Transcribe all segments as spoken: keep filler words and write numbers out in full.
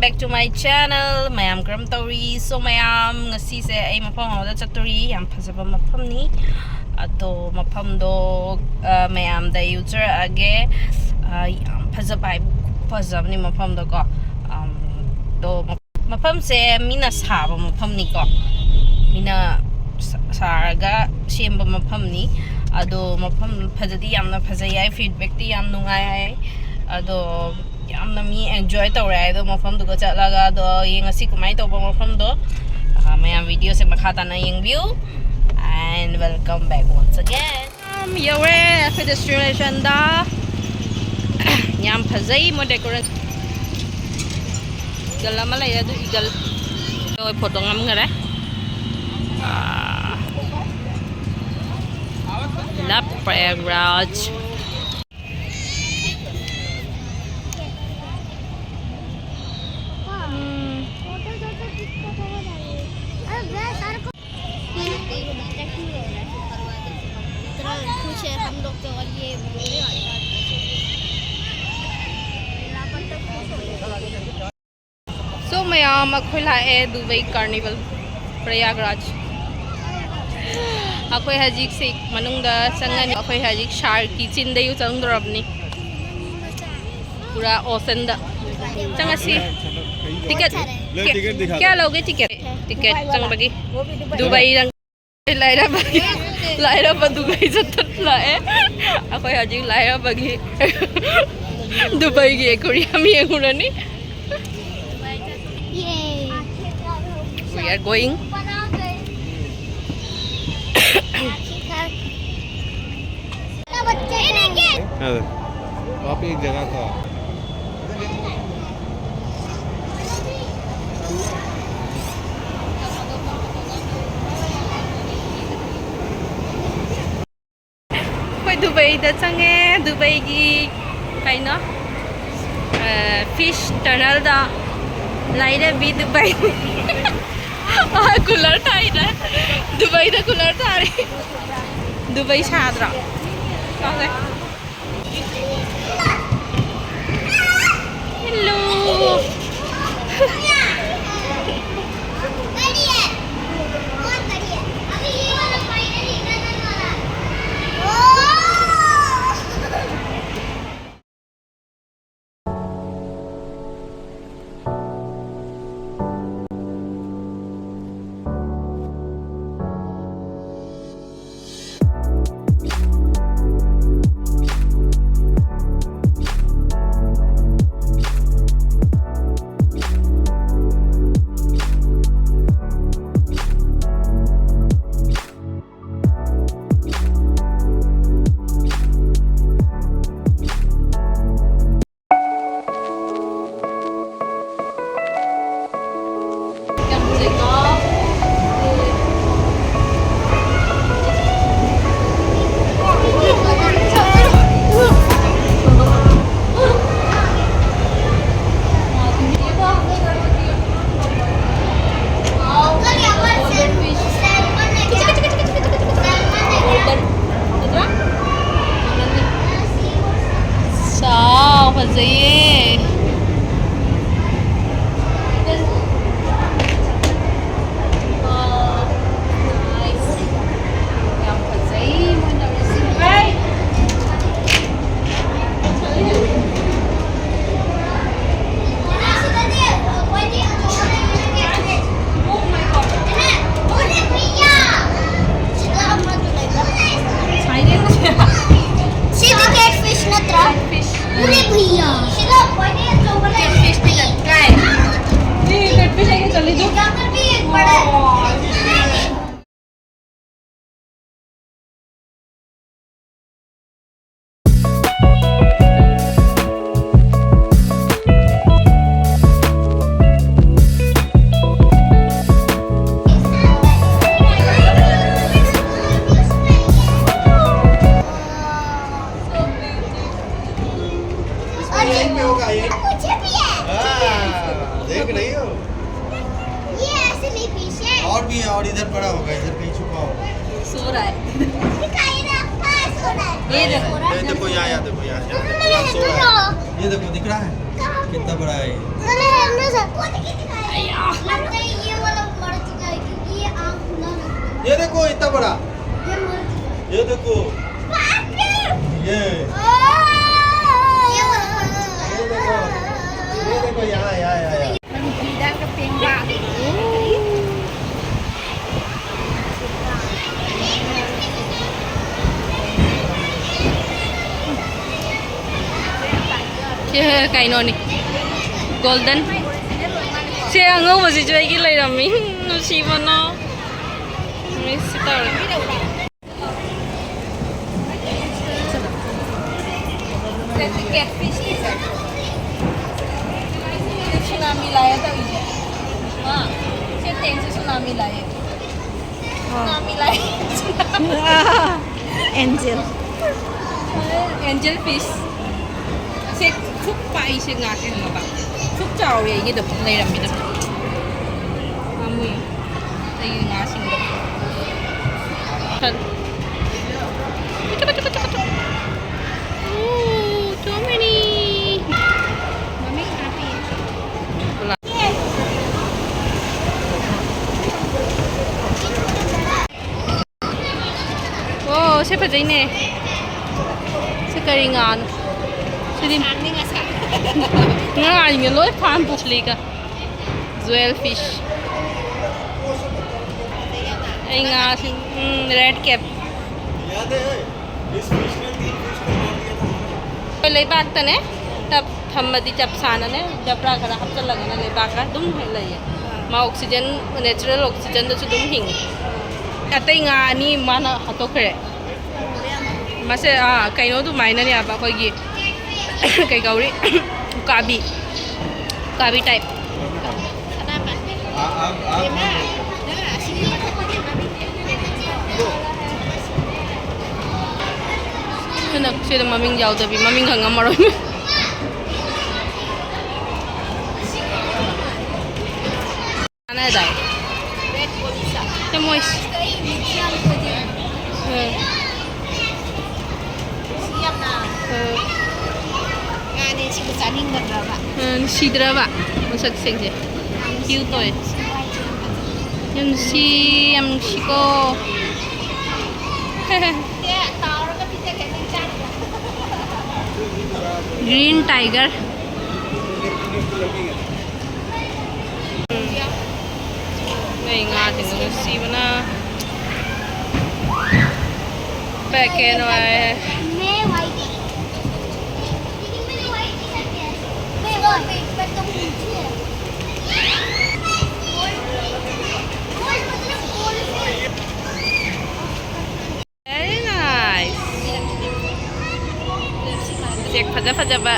Back to my channel. ꯃꯌꯥꯝ ꯀꯔꯝ ꯇꯧꯔꯤ? So ꯃꯌꯥꯝ, ꯉꯁꯤꯁꯦ ꯑꯩ ꯃꯐꯝ ꯑꯃꯗ ꯆꯠꯇꯣꯔꯤ꯫ ꯌꯥꯝ ꯐꯖꯕ ꯃꯐꯝꯅꯤ꯫ ꯑꯗꯣ ꯃꯐꯝꯗꯣ, ꯑ, ꯃꯌꯥꯝꯗ ꯑꯩ ꯎꯠꯆꯔꯛꯑꯒꯦ꯫ ꯑ, ꯌꯥꯝ ꯐꯖꯕ ꯍꯥꯏꯕꯨ ꯐꯖꯕꯅꯤ ꯃꯐꯝꯗꯣꯀꯣ꯫ ꯑꯝ, ꯑꯗꯣ ꯃꯐꯝꯁꯦ ꯃꯤꯅ ꯁꯥꯕ ꯃꯐꯝꯅꯤꯀꯣ꯫ ꯃꯤꯅ ꯁꯥ-, ꯁꯥꯔꯒ ꯁꯦꯝꯕ ꯃꯐꯝꯅꯤ꯫ ꯑꯗꯣ ꯃꯐꯝ ꯐꯖꯗꯤ ꯌꯥꯝꯅ ꯐꯖꯩ ꯍꯥꯏ, feedbackꯇꯤ ꯌꯥꯝ ꯅꯨꯡꯉꯥꯏ ꯍꯥꯏ꯫ ꯑꯗꯣ ꯌꯥꯝꯅ ꯃꯤ enjoy ꯇꯧꯔꯦ ꯍꯥꯏꯗꯣ ꯃꯐꯝꯗꯨꯒ ꯆꯠꯂꯒ꯫ ꯑꯗꯣ ꯌꯦꯡꯉꯁꯤ ꯀꯃꯥꯏꯅ ꯇꯧꯕ ꯃꯐꯝꯗꯣ꯫ ꯑ, ꯃꯌꯥꯝ videoꯁꯦ ꯃꯈꯥ ꯇꯥꯅ ꯌꯦꯡꯕꯤꯌꯨ꯫ And welcome back once again. ꯌꯧꯔꯦ ꯑꯩꯈꯣꯏ destinationꯗ꯫ ꯌꯥꯝ ꯐꯖꯩ ꯃꯣꯏ decoration꯫ Eagle ꯑꯃ ꯂꯩꯔꯦ, ꯑꯗꯨ eagle ꯍꯣꯏ photo ꯉꯝꯈꯔꯦ꯫ ꯑꯥ, Love Prayagraj. हम्म। इतना खुश है हम लोग तो, और ये बोलने वाले हैं। So ꯃꯌꯥꯝ, ꯑꯩꯈꯣꯏ ꯂꯥꯛꯑꯦ ꯗꯨꯕꯩ carnival, Prayagraj꯫ ꯑꯩꯈꯣꯏ ꯍꯧꯖꯤꯛꯁꯤ ꯃꯅꯨꯡꯗ ꯆꯪꯉꯅꯤ꯫ ꯑꯩꯈꯣꯏ ꯍꯧꯖꯤꯛ sharkꯀꯤ ꯆꯤꯟꯗꯩ ꯆꯪꯗꯣꯔꯕꯅꯤ꯫ ꯄꯨꯔꯥ oceanꯗ ꯆꯪꯉꯁꯤ꯫ Ticket ꯂꯣꯏ ticket ꯀꯌꯥ ꯂꯧꯒꯦ ticket? Ticket ꯆꯪꯕꯒꯤ ꯗꯨꯕꯩ ꯆꯪ-, ꯂꯥꯏꯔꯕꯒꯤ, ꯂꯥꯏꯔꯕ ꯗꯨꯕꯩ ꯆꯠꯇꯅ ꯂꯥꯛꯑꯦ꯫ ꯑꯩꯈꯣꯏ ꯍꯧꯖꯤꯛ ꯂꯥꯏꯔꯕꯒꯤ ꯗꯨꯕꯩꯒꯤ aquarium ꯌꯦꯡꯉꯨꯔꯅꯤ꯫ We are going. क्या है? वहाँ पे एक जगह था। ꯑꯩꯈꯣꯏ ꯗꯨꯕꯩꯗ ꯆꯪꯉꯦ꯫ ꯗꯨꯕꯩꯒꯤ ꯀꯩꯅꯣ, ꯑ, fish tunnelꯗ꯫ ꯂꯥꯏꯔꯕꯤ ꯗꯨꯕꯩ꯫ ꯑ, cooler ꯊꯥꯏꯗ꯫ ꯗꯨꯕꯩꯗ cooler ꯊꯥꯔꯤ꯫ ꯗꯨꯕꯩ ꯁꯥꯗ꯭ꯔꯣ? ꯀꯥꯎꯔꯦ꯫ Hello. ꯆꯥꯎ, ꯐꯖꯩꯌꯦ꯫ Wow, nice. ꯌꯥꯝ ꯐꯖꯩ ꯃꯣꯏꯅ ꯇꯧꯔꯤꯁꯤ꯫ ꯁꯤꯗꯤ catfish ꯅꯠꯇ꯭ꯔꯥ? Catfish꯫ ꯎꯔꯦ ꯚꯩꯌꯥ꯫ ꯁꯤꯗ ꯈ꯭ꯋꯥꯏꯗꯒꯤ ꯑꯆꯧꯕ ꯂꯩꯔꯦ꯫ Catfish ꯅꯠꯇ꯭ꯔꯥ? ꯁꯤ catfish ꯑꯩꯒ ꯆꯠꯂꯤꯗꯣ꯫ यहाँ पर भी एक बड़ा है। और ये पे होगा ये। मुझे भी है। हाँ, देख रही हो? ये ऐसे नहीं पीछे। और भी है, और इधर पड़ा होगा, इधर कहीं छुपा होगा। सो रहा है। दिखाई दे, कहाँ सो रहा है? ये देखो। ये देखो, यहाँ, यहाँ देखो, यहाँ, यहाँ देखो, यहाँ सो रहा है। ये देखो, दिख रहा है? कहाँ कितना बड़ा है ये? मैंने हमने से लगता है ये वाला मर चुका है, क्योंकि ये आँख खुला नहीं है। ये देखो, इतना बड़ा। ये मर चुका है। ये देखो, बाप रे! ये ये वाला मर चुका है। ये देखो, ये देखो, यहाँ, यहाँ, यहाँ, यहाँ। ꯁꯤ ꯀꯩꯅꯣꯅꯤ, ꯒꯣꯜꯗꯟ꯫ ꯁꯤ ꯑꯉꯧꯕꯁꯤꯁꯨ ꯑꯩꯒꯤ ꯂꯩꯔꯝꯃꯤ꯫ ꯅꯨꯡꯁꯤꯕꯅ꯫ ꯃꯤꯁ ꯇꯧꯔꯦ꯫ ꯁꯤ ꯀꯦꯠꯐꯤꯁꯅꯤ ꯁꯦ꯫ ꯁꯤ ꯁꯨꯅꯥꯃꯤ ꯂꯥꯛꯑꯦ ꯇꯧꯔꯤꯁꯦ꯫ ꯑꯥ, ꯁꯤ ꯇꯦꯡꯁꯦ ꯁꯨꯅꯥꯃꯤ ꯂꯥꯛꯑꯦ꯫ ꯁꯨꯅꯥꯃꯤ ꯂꯥꯛꯑꯦ꯫ ꯑꯦꯟꯖꯦꯜ꯫ Angel fees. ꯁꯦ ꯁꯨꯛ ꯄꯥꯛꯏꯁꯦ ꯉꯥꯁꯦ ꯈꯪꯉꯕ꯫ ꯁꯨꯛ ꯆꯥꯎꯋꯦ ꯑꯩꯒꯤꯗꯣ ꯂꯩꯔꯝꯃꯤꯗꯣ꯫ ꯄꯥꯝꯃꯨꯏ꯫ ꯑꯩꯒꯤ ꯉꯥꯁꯤꯡꯗꯣ꯫ Ooh, too many. ꯑꯣ, ꯁꯤ ꯐꯖꯩꯅꯦ꯫ ꯁꯤ ꯀꯔꯤ ꯉꯥꯅꯣ? ꯁꯤꯗꯤ ꯉꯥꯁꯤꯡꯁꯦ ꯂꯣꯏ ꯐꯥꯝ ꯄꯨꯁꯂꯤꯒ꯫ ꯖꯨꯋꯦꯜ ꯐꯤꯁ꯫ ꯑꯩ ꯉꯥꯁꯤ, ꯎꯝ, ꯔꯦꯗ ꯀꯦꯞ꯫ ꯑꯩꯈꯣꯏ ꯂꯩꯕꯥꯛꯇꯅꯦ꯫ ꯇꯞ ꯊꯝꯃꯗꯤ ꯆꯞ ꯁꯥꯅꯅꯦ, ꯖꯕ꯭ꯔꯥ ꯈꯔ ꯍꯥꯞꯆꯜꯂꯒꯅ ꯂꯩꯕꯥꯛꯀ ꯑꯗꯨꯝ ꯂꯩꯌꯦ꯫ ꯃꯥ ꯑꯣꯛꯁꯤꯖꯟ, ꯅꯦꯆꯔꯦꯜ ꯑꯣꯛꯁꯤꯖꯟꯗꯁꯨ ꯑꯗꯨꯝ ꯍꯤꯡꯉꯤ꯫ ꯑꯇꯩ ꯉꯥ ꯑꯅꯤ ꯃꯥꯅ ꯍꯥꯠꯇꯣꯛꯈ꯭ꯔꯦ꯫ ꯃꯁꯦ, ꯑꯥ, ꯀꯩꯅꯣ ꯑꯗꯨꯃꯥꯏꯅꯅꯦꯕ, ꯑꯩꯈꯣꯏꯒꯤ ꯀꯩ ꯀꯧꯔꯤ? ꯎꯀꯥꯕꯤ꯫ ꯎꯀꯥꯕꯤ ꯇꯥꯏꯞ꯫ ꯍꯟꯗꯛ ꯁꯤꯗ ꯃꯃꯤꯡ ꯌꯥꯎꯗꯕꯤ, ꯃꯃꯤꯡ ꯈꯪꯉꯝꯃꯔꯣꯏ꯫ ꯆꯥꯟꯅꯗꯥꯏ? ꯁꯦ ꯃꯣꯏ꯫ ꯎꯝ꯫ ꯎꯝ꯫ ꯁꯤꯕꯨ ꯆꯥꯅꯤꯡꯒꯗ꯭ꯔꯕ? ꯎꯝ, ꯅꯨꯡꯁꯤꯗ꯭ꯔꯕ ꯃꯁꯛꯁꯤꯡꯁꯦ? ꯀ꯭ꯌꯨꯠ ꯑꯣꯏ꯫ ꯌꯥꯝ ꯅꯨꯡꯁꯤ, ꯌꯥꯝ ꯅꯨꯡꯁꯤꯀꯣ꯫ ꯁꯦ, ꯇꯥꯎꯔꯒ ꯄꯤꯖꯒꯦ, ꯅꯪ ꯆꯥꯅꯕ꯫ Green tiger꯫ ꯅꯣꯏ ꯉꯥꯁꯤꯡꯗꯣ ꯅꯨꯡꯁꯤꯕꯅ꯫ ꯄꯦꯀꯦꯠ ꯅꯨꯡꯉꯥꯏ꯫ Very nice. ꯎꯆꯦꯛ ꯐꯖ ꯐꯖꯕ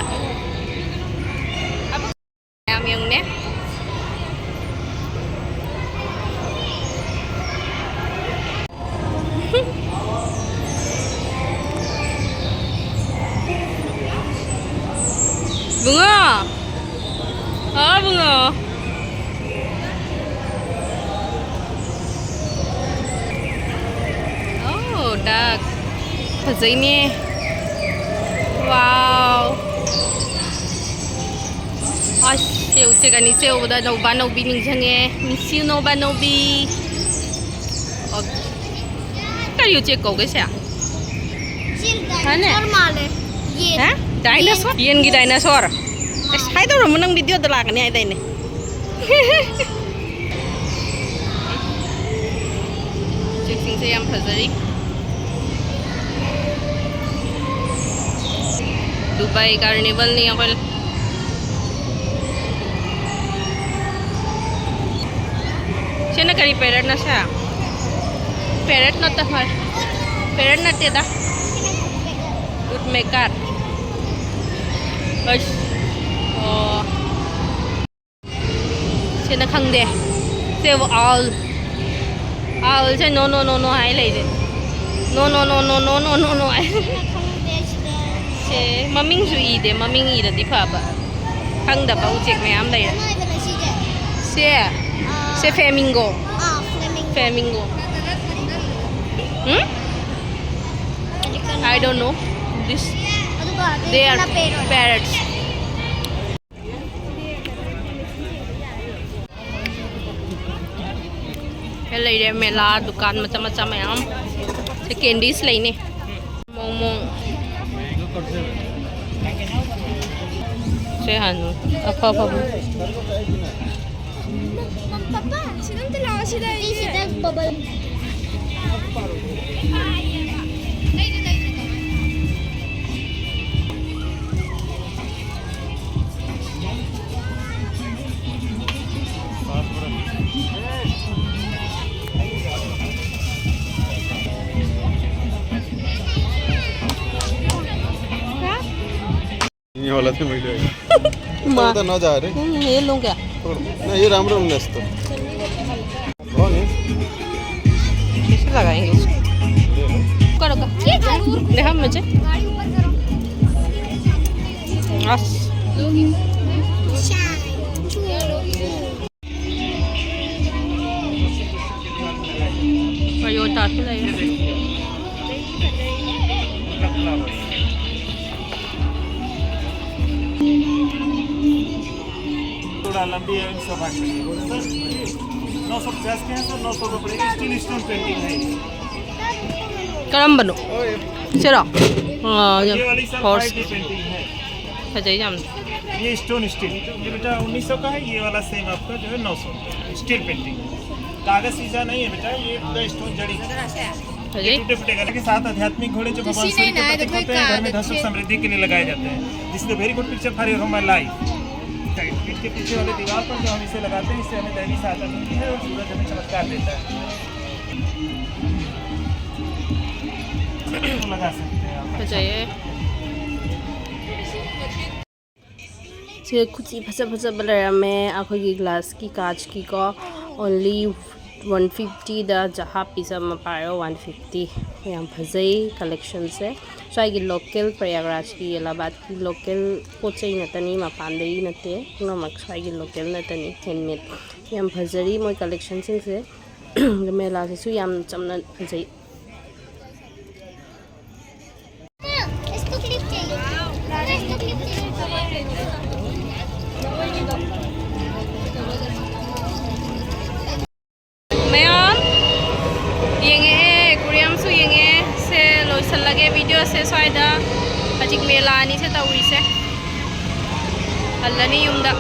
ꯌꯥꯝ ꯌꯦꯡꯉꯨꯅꯦ꯫ ꯕꯨꯡꯉꯣ! ꯑꯣ, ꯕꯨꯡꯉꯣ! ꯑꯣ, duck. ꯐꯖꯩꯅꯦ꯫ Wow. ꯑꯁ, ꯁꯦ ꯎꯆꯦꯛ ꯑꯅꯤꯁꯦ ꯎꯕꯗ ꯑꯅꯧꯕ ꯑꯅꯧꯕꯤ ꯅꯤꯡꯁꯤꯡꯉꯦ꯫ Miss you, ꯅꯧꯕ ꯑꯅꯧꯕꯤ꯫ ꯑꯣ꯫ ꯀꯔꯤ ꯎꯆꯦꯛ ꯀꯧꯒꯦ ꯁꯦ? ꯁꯤ ꯍꯥꯅꯦ? Dinosaur ꯃꯥꯜꯂꯦ꯫ ꯌꯦꯟ꯫ ꯍꯥ? Dinosaur? ꯌꯦꯟꯒꯤ dinosaur? ꯑꯁ, ꯍꯥꯏꯗꯧꯔꯝꯃꯣ, ꯅꯪ videoꯗ ꯂꯥꯛꯀꯅꯤ ꯍꯥꯏꯗꯥꯏꯅꯦ? ꯎꯆꯦꯛꯁꯤꯡꯁꯦ ꯌꯥꯝ ꯐꯖꯔꯤ꯫ Dubai Carnivalꯅꯤ ꯑꯩꯈꯣꯏ꯫ ꯁꯤꯅ ꯀꯔꯤ parrotꯅꯣ ꯁꯦ? Parrot ꯅꯠꯇ ꯃꯥꯜꯂꯦ꯫ Parrot ꯅꯠꯇꯦꯗ꯫ Woodpecker꯫ ꯑꯁ꯫ ꯑꯣ꯫ ꯁꯤꯅ ꯈꯪꯗꯦ꯫ ꯁꯦ owl꯫ Owlꯁꯦ no, no, no, no ꯍꯥꯏ ꯂꯩꯔꯦ꯫ No, no, no, no, no, no, no, no ꯍꯥꯏ꯫ ꯁꯤꯅ ꯈꯪꯗꯦ ꯁꯤꯗ꯫ ꯁꯦ ꯃꯃꯤꯡꯁꯨ ꯏꯗꯦ, ꯃꯃꯤꯡ ꯏꯔꯗꯤ ꯐꯕ꯫ ꯈꯪꯗꯕ ꯎꯆꯦꯛ ꯃꯌꯥꯝ ꯂꯩꯔꯦ꯫ ꯀꯃꯥꯏꯅ ꯁꯤꯁꯦ? ꯁꯦ꯫ ꯑꯥ꯫ ꯁꯦ flamingo꯫ ꯑꯥ, flamingo꯫ Flamingo꯫ ꯎꯝ? ꯀꯔꯤ ꯀꯔꯤ? I don't know this꯫ ꯑꯗꯨ They are parrots. ꯁꯤꯗ ꯂꯩꯔꯦ ꯃꯦꯂꯥ ꯗꯨꯀꯥꯟ ꯃꯆꯥ ꯃꯆꯥ ꯃꯌꯥꯝ꯫ ꯁꯤ ꯀꯦꯟꯗꯤꯁ ꯂꯩꯅꯤ꯫ ꯃꯣꯡ ꯃꯣꯡ꯫ ꯁꯦ ꯍꯥꯟꯅ ꯑꯐ ꯑꯐꯕ꯫ ꯄꯥꯄꯥ, ꯁꯤꯗ ꯑꯝꯇ ꯂꯥꯛꯑꯣ, ꯁꯤꯗ ꯑꯩ ꯁꯤꯗ ꯕꯕꯜ꯫ ये वाला थे मिल जाएगा। माँ। तो ना जा रहे। हम्म, ये लूँ क्या? छोड़ दो। नहीं, ये राम राम ने असतो। कौन है? कैसे लगाएंगे इसको? करो का। ये जरूर देखा मुझे। गाड़ी ऊपर करो। बस। और ये उतार के लाइए। थोड़ा लंबी है, एक सौ बाईस। नौ सौ पचास के हैं सर, नौ सौ का पड़ेगा। स्टील स्टोन पेंटिंग है ये। ꯀꯔꯝꯕꯅꯣ? ꯁꯤꯔꯣ? ꯑꯥ, ये वाली sir horse. Five D painting है। ꯐꯖꯩ ꯌꯥꯝ꯫ ये स्टोन स्टील, ये बेटा उन्नीस सौ का है, ये वाला सेम आपका जो है नौ सौ। स्टील पेंटिंग, कागज सीधा नहीं है बेटा, ये पूरा स्टोन जड़ी। ये फजई। टूटे फूटे गले के साथ आध्यात्मिक घोड़े जो भगवान सूर्य के प्रतीक होते हैं, घर में धन सुख समृद्धि के लिए लगाए जाते हैं। This is a very good picture for your home and life। पीठ के पीछे वाले दीवार पर जो हम इसे लगाते हैं, इससे हमें दैवी सहायता मिलती है और सूरज हमें चमत्कार देता है। इसको लगा सकते हैं आप। फजई꯫ ꯁꯤꯗ ꯈꯨꯖꯤ ꯐꯖ ꯐꯖꯕ ꯂꯩꯔꯝꯃꯦ꯫ ꯑꯩꯈꯣꯏꯒꯤ ꯒ꯭ꯂꯥꯁꯀꯤ ꯀꯥꯆꯀꯤꯀꯣ, only one fiftyꯗ ꯖꯍꯥ ꯄꯤꯁ ꯑꯃ ꯄꯥꯏꯔꯣ, one fifty꯫ ꯌꯥꯝ ꯐꯖꯩ collectionꯁꯦ꯫ ꯁ꯭ꯋꯥꯏꯒꯤ local, ꯄ꯭ꯔꯌꯥꯒꯔꯥꯖꯀꯤ, ꯑꯦꯂꯥꯍꯥꯕꯥꯗꯀꯤ local ꯄꯣꯠ ꯆꯩ ꯉꯥꯛꯇꯅꯤ, ꯃꯄꯥꯟꯗꯒꯤ ꯅꯠꯇꯦ꯫ ꯄꯨꯝꯅꯃꯛ ꯁ꯭ꯋꯥꯏꯒꯤ local ꯉꯥꯛꯇꯅꯤ, handmade꯫ ꯌꯥꯝ ꯐꯖꯔꯤ ꯃꯣꯏ collectionꯁꯤꯡꯁꯦ꯫ ꯃꯦꯂꯥꯁꯤꯁꯨ ꯌꯥꯝ ꯆꯝꯅ ꯐꯖꯩ꯫ इसको क्लिप चाहिए। ꯂꯣꯏꯁꯤꯜꯂꯒꯦ ꯚꯤꯗꯤꯑꯣꯁꯦ ꯁ꯭ꯋꯥꯏꯗ꯫ ꯍꯧꯖꯤꯛ ꯃꯦꯂꯥꯅꯤꯁꯦ ꯇꯧꯔꯤꯁꯦ꯫ ꯍꯜꯂꯅꯤ ꯌꯨꯝꯗ꯫